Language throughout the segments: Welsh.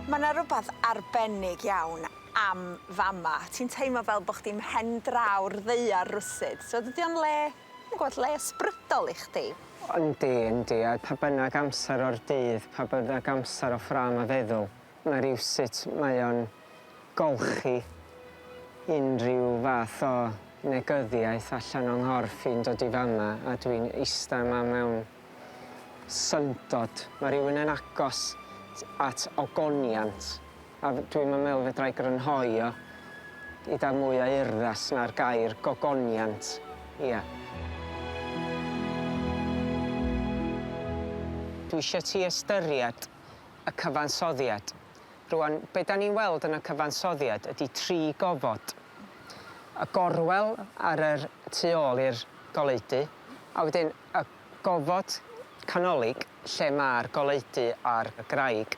Ma' 'na rwbath arbennig iawn am fama. Ti'n teimlo fel bo' chdi mhen draw'r ddaear rwsut. So dydi o'n le, dwi'm yn gwbod, le ysbrydol i chdi? Yndi, yndi, a pa bynnag amser o'r dydd, pa bynnag amser o ffrâm a feddwl, mae rywsut mae o'n golchi unrhyw fath o negyddiaeth allan o'n nghorff i'n dod i fama a dwi'n ista yma mewn syndod. Mae rhywun yn agos at ogoniant a dwi'm yn meddwl fedrai grynhoi o gyda mwy o urddas na'r gair gogoniant. Ia. Dwi eisiau ti ystyried y cyfansoddiad. Rwan, be da ni'n weld yn y cyfansoddiad ydy tri gofod. Y gorwel ar yr tu ôl i'r goleudy, a wedyn y gofod canolig lle ma'r goleudy a'r graig.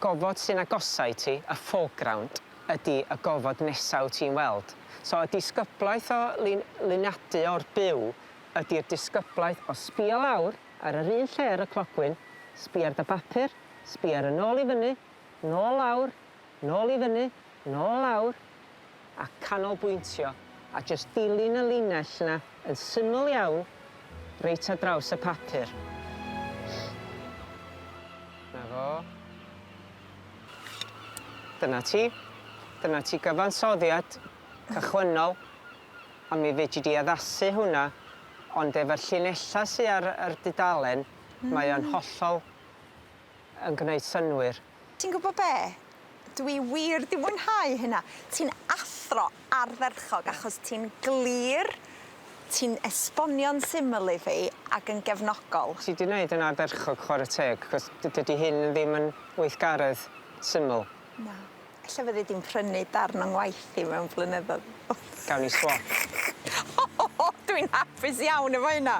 Gofod sy'n agosa i ti, y foreground, ydy y gofod nesa wt ti'n weld. So y disgyblaeth o lun- luniadu o'r byw ydy'r disgyblaeth o sbio lawr ar yr un lle ar y clogwyn, sbia ar dy bapur, Sbia ar y nôl i fyny, nôl lawr, nôl i fyny, nôl lawr, a canolbwyntio, a jyst dilyn y linell 'na yn syml iawn reit ar draws y papur. 'Na fo. Dyna ti. Dyna ti gyfansoddiad cychwynnol, a mi fedri di addasu hwnna, ond efo'r llinella' sy ar yr dudalen, mae o'n hollol yn gwneud synnwyr. Ti'n gwybod be? Dwi wir 'di mwynhau hynna. Ti'n athro ardderchog achos ti'n glir, ti'n esbonio'n syml i fi ac yn gefnogol. Ti 'di neud yn ardderchog chware teg 'c'os dydy hyn ddim yn weithgaredd syml. Na. Ella fyddi di'n prynu darn o'n ngwaith i mewn blynyddodd. Gawn ni swop. Dwi'n hapus iawn efo hynna.